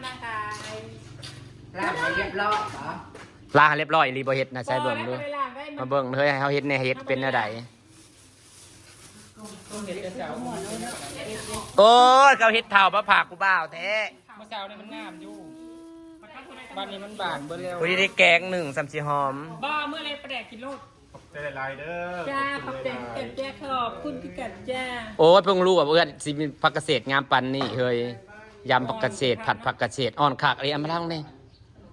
ລ້າງໃຫ້ຮຽບຮ້ອຍບໍ? ລ້າງໃຫ້ຮຽບຮ້ອຍອີ່ຫຼີບໍ່ເຮັດນະ ໃສ່ເບິ່ງດູ. ມາເບິ່ງເຮີ້ຍ ໃຫ້ເຮົາເຮັດແດ່ ເຮັດເປັນແນວໃດ? ໂອ້ຍ ເຂົາເຮັດເຖົ້າມາຝາກຜູ້ບ່າວແທ້. ເມື່ອເຊົ້ານີ້ມັນງາມຢູ່ ບັດນີ້ມັນບານເບິດແລ້ວ. ຜູ້ທີ່ໄດ້ແກງໜຶ່ງ ສ່ຳຊິຫອມ. ບໍ່ ເມື່ອແລງປາແດກກິນໂລດ. ຂອບໃຈຫຼາຍໆເດີ. ຈ້າ ຂອບໃຈຄືກັນຈ້າ ຂອບຄຸນຄືກັນຈ້າ. ໂອ້ຍ ເພິ່ງຮູ້ວ່າເພື່ອນຊິມີຜັກກະເສດງາມປານນີ້ເຮີ້ຍ. ຢຳຜັກກະເສດ ຜັດຜັກກະເສດ ອ່ອນຄັກອີ່ຫຼີ. ເອົາມາລອງແດ່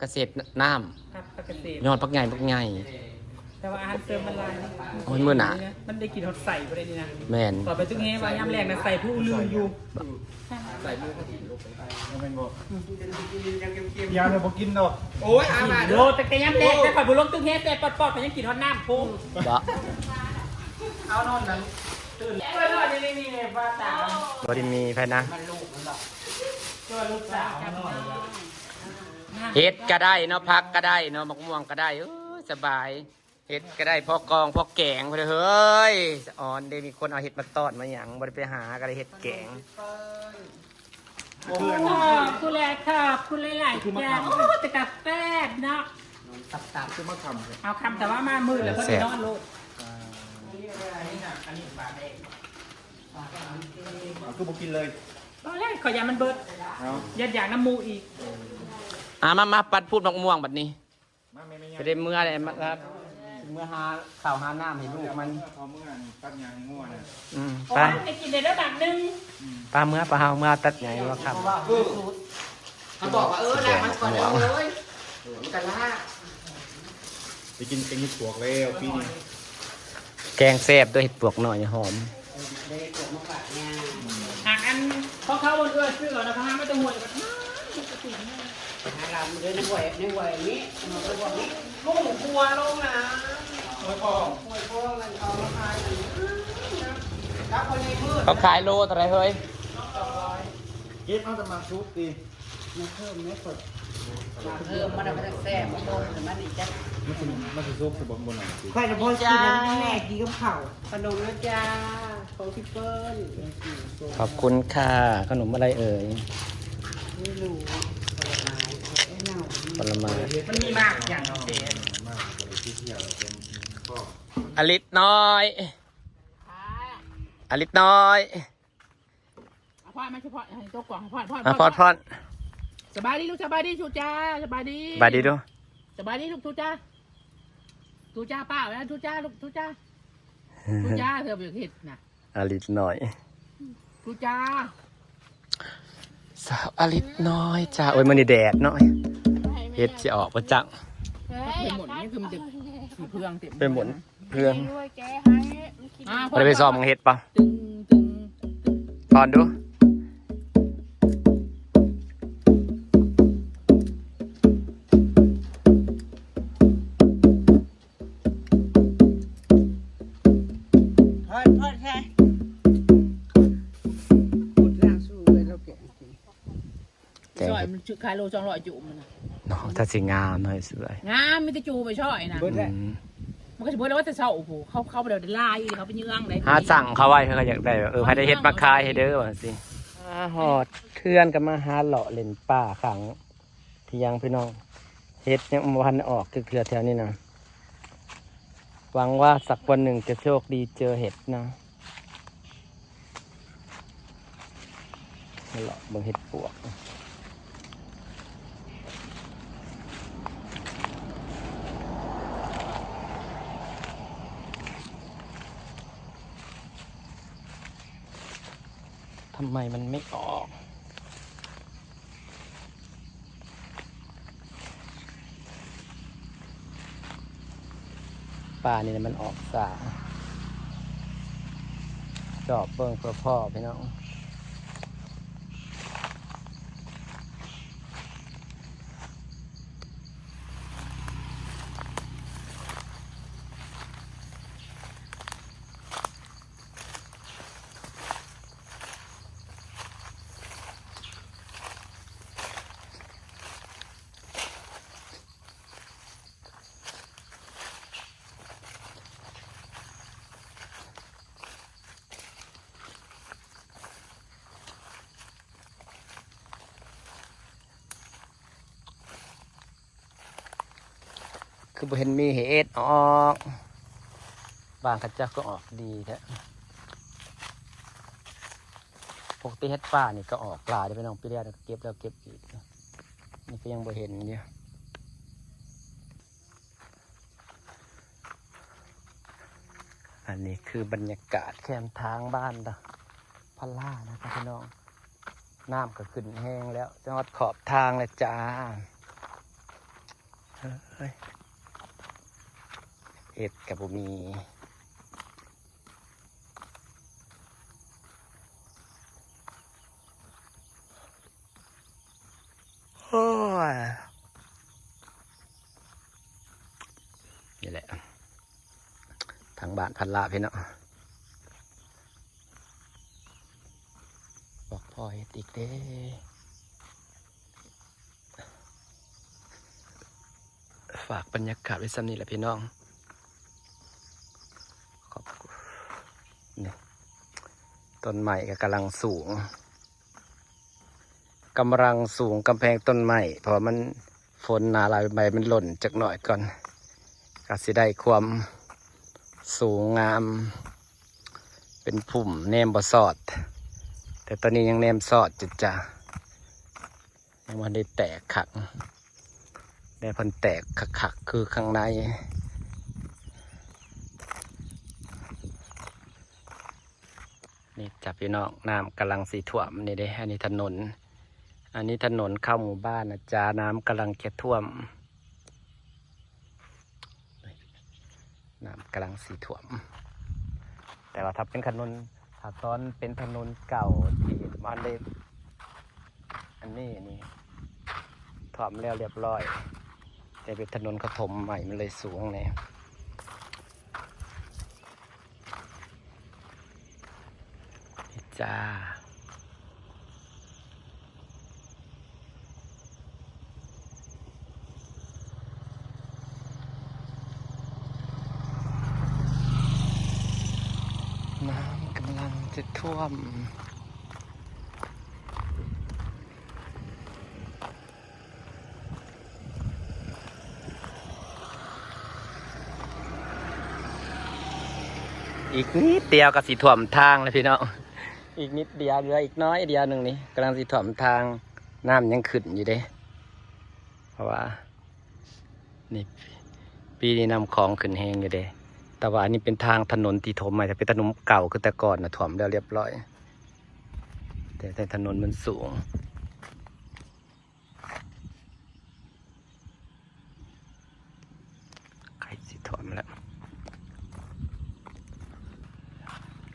ກະເສດນ້ຳ ຜັກ ຜັກກະເສດ ຍອດບັກໃຫຍ່ ບັກໃຫຍ່. ແຕ່ວ່າອາຫານເສີມມັນຫຼາຍ. ໂອ້ຍ ມື້ໜ້າ ມັນໄດ້ກິນຮອດໄສ້ບໍ່ໄດ້ນີ້ນະ. ແມ່ນ. ຕໍ່ໄປຕຸກແຮວ່າຍາມແລງນະ ໃສ່ຜູ້ອື່ນຢູ່. ໃສ່ມື ແມ່ນບໍ່? ຢາເລີຍບໍ່ກິນດອກ. ໂອ້ຍ ອາມາໂລດ ແຕ່ຍາມແລງ ແຕ່ຂ້ອຍບໍ່ລົງຕຶກແຮແຕ່ປອດໆ ຂ້ອຍຍັງກິນຮອດນ້ຳພຸ້ນ. ບໍ່ ເອົານອນນັ້ນ ຕື່ນ ເອີ ນອນນີ້ ນີ້ ນີ້ ວ່າຕາ ບໍ່ໄດ້ມີໃຜນະ. ມັນລູກມັນບໍ່? ຕົວລູກສາວມັນນອນ. ເຫັດກະໄດ້ເນາະ ຜັກກະໄດ້ເນາະ ໝາກມ່ວງກະໄດ້. ເອີຍ ສະບາຍ. ເຫັດກະໄດ້ພໍກອງພໍແກງພຸ້ນເຮີ້ຍ. ສະອອນເດ້ ມີຄົນເອົາເຫັດມາຕອນມາຫຍັງ ບໍ່ໄດ້ໄປຫາ ກະໄດ້ເຫັດແກງ. ຂອບຄຸນຫຼາຍໆ ຂອບຄຸນຫຼາຍໆຈ້າ. ໂອ້ ເປັນຕາແຊບເນາະ. ຕັບໆ ຄືມາຄຳ ເອົາຄຳ ແຕ່ວ່າມາມື້ລະເພິ່ນນອນໂລດ. ເອົາ ຄືບໍ່ກິນເລີຍ? ບໍ່ແລ້ວ ຂ້ອຍຢ້ານມັນເບິດ. ເອົາ ຢ້ານຢາກນຳໝູ່ອີກ. ອ່າ ມາ ມາ ປັດພູດໝາກມ່ວງບັດນີ້. ມາແມ່ ແມ່ຍ່າ ຊິໄດ້ເມືອແລ້ວ ມາ ເມືອຫາເຂົ້າຫານ້ຳໃຫ້ລູກມັນ. ເອົາເມືອນີ້ຕັດຫຍ້າໃຫ້ງົວນະ. ອືມ ໄປ ໄປກິນໄດ້ເດີບາດໜຶ່ງ. ອືມ ໄປເມືອ ໄປ ເຮົາເມືອຕັດຫຍ້າໃຫ້ງົວຄ່ຳ. ເອີ ເຂົາບອກວ່າ ເອີ ລ້າງມັນກ່ອນເດີ ເອີ ມັນກະລາກ. ໄປກິນແກງເຫັດປວກແລ້ວປີນີ້. ແກງແຊບເດີ ເຫັດປວກໜ້ອຍຫອມ. ຫາກອັນຂອງເຂົາເອື້ອຍຊື້ເອົານະ ເຂົາຫາມາແຕ່ຫ້ວຍ. ຫາລຳເດີ ໃນຫ້ວຍ ໃນຫ້ວຍນີ້ ໃນຫ້ວຍນີ້ ລຸ່ມຄົວລົງນະ ຫ້ວຍຄອງ ຫ້ວຍຄອງນັ້ນ ເຂົາມາຂາຍນັ້ນ. ເຂົາຂາຍໂລເທົ່າໃດເຮີ້ຍ? ເກັບເອົາແຕ່ໝາກສຸກຕິ. ມາເພີ່ມແດ່ເພິ່ນ ມາເພີ່ມ ມັນ ມັນແຊບ ມັນບໍ່ຄືມັນອີກຈ້ະ. ມັນຊິ ມັນຊິສຸກຊິບໍ່ ບໍ່ໜ້ອຍຕິ. ຂ້ອຍນະບໍ່ກິນນຳແມ່ ກິນກັບເຂົ້າ. ຂະໜົມນະຈ້າ ຂອງພີ່ເປີ້ນ. ຂອບຄຸນຄ່ະ. ຂະໜົມອະໄລເອີຍ? ບໍ່ຮູ້ ຜົນລະໄມ້ ເອົ້າ ເນົ່າ ຜົນລະໄມ້. ມັນມີໝາກຫຍັງເນາະ? ອາລິດນ້ອຍ ອາລິດນ້ອຍ. ອາພອນມາສະເພາະໃຫ້ຕົວກວ່າ ອາພອນ ອາພອນ ອາພອນ ອາພອນ. ສະບາຍດີລູກ ສະບາຍດີ ຊູຈ້າ ສະບາຍດີ ສະບາຍດີດູ ສະບາຍດີລູກ ຊູຈ້າ ຊູຈ້າປ້າ ຊູຈ້າລູກ ຊູຈ້າ ຊູຈ້າ. ເທື່ອບໍ່ຢາກເຮັດນະ ອາລິດນ້ອຍ ຊູຈ້າ ສາວອາລິດນ້ອຍຈ້າ. ໂອ້ຍ ມື້ນີ້ແດດເນາະ ເຫັດຊິອອກບໍ່ຈັກ. ເອີຍ ໄປໝົດນີ້ຄືມັນຈະຂີ້ເພື່ອງເຕັມ ໄປໝົດ ເພື່ອງ ນີ້ດ້ວຍແກໃຫ້ມັນກິນ. ອ່າ ບໍ່ໄດ້ໄປຊອມເຫັດປະ? ຕຶງ ຕຶງ ຕຶງ ຖອນດູ. ຖອນ ຖອນໃສ່ ໝົດລ້າງສູ້ເລີຍ ລາວແກະກິນ. ແກງ ຊອຍມັນຊື້ຂາຍໂລສອງຮ້ອຍຈຸມັນນະເນາະ. ຖ້າຊິງາມເນາະ ສວຍ ງາມ ມີແຕ່ຈຸໄປຊອຍນະ. ອືມ ມັນກໍຊິເບິດແລ້ວ ວ່າແຕ່ເຊົ້າ ໂອ້ໂຫ ເຂົາ ເຂົາບໍ່ໄດ້ຫຼາຍ ເຂົາໄປເຍືອງໄດ໋. ຫາສັ່ງເຂົາໄວ້ ເຂົາກໍຢາກໄດ້ ເອີ ໃຜໄດ້ເຫັດມາຂາຍໃຫ້ເດີ ວ່າຊີ້. ມາຮອດເຮືອນກໍມາຫາເລາະຫຼິ້ນປ່າຂ້າງ ທີ່ຍັງພີ່ນ້ອງ ເຫັດຍັງບໍ່ທັນອອກຈັກເທື່ອແຖວນີ້ນະ. ຫວັງວ່າສັກວັນໜຶ່ງຈະໂຊກດີເຈີເຫັດນະ. ມາເລາະເບິ່ງເຫັດປວກ. ทำไมมันไม่ออก ป่านี่มันออกสา จอบเบิ่งเพื่อพ่อพี่น้อง. เ ຄືບໍ່ເຫັນມີເຫັດອອກ. ບ້ານເຂົາເຈົ້າກໍອອກດີແທ້. ປົກກະຕິເຫັດປ່ານີ້ກໍອອກຫຼາຍເດ້ພີ່ນ້ອງ, ປີແລ້ວກໍເກັບແລ້ວເກັບອີກ, ນີ້ກໍຍັງບໍ່ເຫັນຢູ່. ອັນນີ້ຄືບັນຍາກາດແຄມທາງບ້ານພະລານະຄະພີ່ນ້ອງ. ນ້ຳກໍຂຶ້ນແຮງແລ້ວ, ຈະຮອດຂອບທາງແລ້ວຈ້າ. ເອີຍ ເຫັດກໍບໍ່ມີ. ໂອ້ຍ ນີ້ແຫຼະ ທາງບ້ານພັນລາພີ່ນ້ອງ. ບອກພໍ່ເຮັດອີກເດ້. ຝາກບັນຍາກາດໄວ້ສ່ຳນີ້ແຫຼະພີ່ນ້ອງ. ຂອບ ນີ້ ຕົ້ນໄມ້ກໍກຳລັງສູງ, ກຳລັງສູງກຳແພງຕົ້ນໄມ້ ເພາະວ່າມັນ ຝົນໜາຫຼາຍ ໃບມັນຫຼົ່ນຈັກໜ້ອຍກ່ອນ ກໍຊິໄດ້ຄວາມສູງງາມ ເປັນພຸ່ມແນມບໍ່ສອດ, ແຕ່ຕອນນີ້ຍັງແນມສອດຢູ່ຈ້າ. ຍັງບໍ່ໄດ້ແຕກຄັກ ແຕ່ເພິ່ນແຕກຄັກໆ ຄືຂ້າງໃນ. ນີ້ຈ້າພີ່ນ້ອງ, ນ້ຳກຳລັງຊິຖ້ວມນີ້ເດ້. ອັນນີ້ຖະໜົນ, ອັນນີ້ຖະໜົນເຂົ້າໝູ່ບ້ານນະຈ້າ. ນ້ຳກຳລັງຈະຖ້ວມ, ນ້ຳກຳລັງຊິຖ້ວມ. ແຕ່ວ່າຖ້າເປັນຖະໜົນ, ຖ້າຕອນເປັນຖະໜົນເກົ່າທີ່ມັນໄດ້ ອັນນີ້ນີ້ຖ້ວມແລ້ວລຽບຮ້ອຍ, ແຕ່ເປັນຖະໜົນເຂົາຖົມໃໝ່ ມັນເລີຍສູງແດ່. ນີ້ຈ້າ ນ້ຳກຳລັງຈະຖ້ວມ. ອີກນິດດຽວກໍຊິຖ້ວມທາງແລ້ວພີ່ນ້ອງ, ອີກນິດດຽວ ເຫຼືອອີກໜ້ອຍດຽວໜຶ່ງນີ້ ກຳລັງຊິຖ້ວມທາງ. ນ້ຳຍັງຂຶ້ນຢູ່ເດ້ ເພາະວ່າ ນີ້ ປີນີ້ນ້ຳຂອງຂຶ້ນແຮງຢູ່ເດ້. ແຕ່ວ່າອັນນີ້ເປັນທາງຖະໜົນທີ່ຖົມໃໝ່, ຖ້າເປັນຖະໜົນເກົ່າຄືແຕ່ກ່ອນນະ ຖ້ວມແລ້ວລຽບຮ້ອຍ, ແຕ່ ແຕ່ຖະໜົນມັນສູງ. ໃກ້ຊິຖ້ວມແລ້ວ.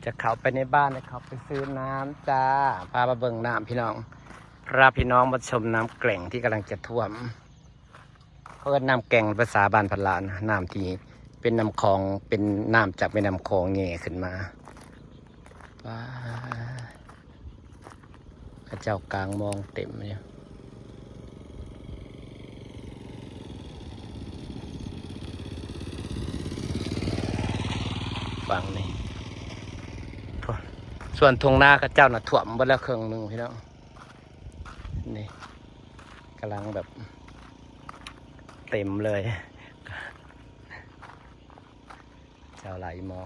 ຈະເຂົ້າໄປໃນບ້ານ ຈະເຂົ້າໄປຊື້ນ້ຳຈ້າ. ພາມາເບິ່ງນ້ຳພີ່ນ້ອງ, ພາພີ່ນ້ອງມາຊົມນ້ຳແກ່ງທີ່ກຳລັງຈະຖ້ວມ. ເຂົາເອີ້ນນ້ຳແກ່ງພາສາບ້ານພັນລານ, ນ້ຳທີ່ເປັນນ້ຳຂອງ, ເປັນນ້ຳຈາກແມ່ນ້ຳຂອງແຫຍ່ຂຶ້ນມາ. ປາດ ເຂົາເຈົ້າກາງມອງເຕັມຢູ່ ຝັ່ງນີ້. ສ່ວນທົ່ງນາເຂົາເຈົ້ານະຖ້ວມເບິດແລ້ວເຄິ່ງໜຶ່ງພີ່ນ້ອງ. ນີ້ກຳລັງແບບເຕັມເລີຍ. ເຈົ້າຫຼາຍໝໍ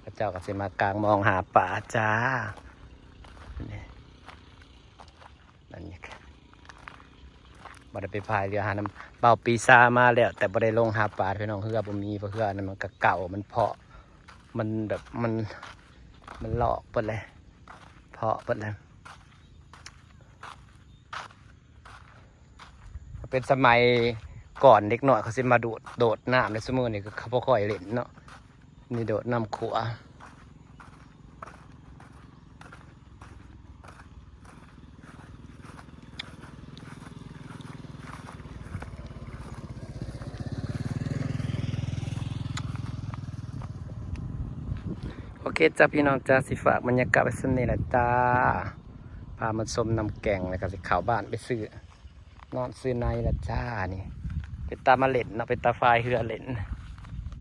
ເຂົາເຈົ້າກໍຊິມາກາງມອງຫາປາຈ້າ. ນີ້ ບັນຍາກາດ ບໍ່ໄດ້ໄປພາຍເຮືອຫານ້ຳ. ບ່າວປີຊາມາແລ້ວ ແຕ່ບໍ່ໄດ້ລົງຫາປາພີ່ນ້ອງ, ເຮືອບໍ່ມີ, ເພາະເຮືອນັ້ນມັນກໍເກົ່າ, ມັນເພາະ, ມັນແບບ ມັນ ມັນລອກເບິດແລ້ວ, ເພາະເບິດແລ້ວ. ເປັນສະໄໝກ່ອນເດັກນ້ອຍເຂົາຊິມາໂດດ ໂດດນ້ຳ, ແລະ ຊຸມື້ນີ້ກໍເຂົາບໍ່ຄ່ອຍຫຼິ້ນເນາະ. ນີ້ໂດດນ້ຳຂົວ. ໂອເຄຈ້າ ພີ່ນ້ອງຈ້າ, ຊິຝາກບັນຍາກາດໄວ້ສ່ຳນີ້ລະຈ້າ. ພາມາຊົມນ້ຳແກ່ງ ແລ້ວກໍຊິເຂົ້າບ້ານໄປຊື້ນ້ຳຊື້ໃນລະຈ້າ. ນີ້ເປັນຕາມາຫຼິ້ນເນາະ, ເປັນຕາພາຍເຮືອຫຼິ້ນ.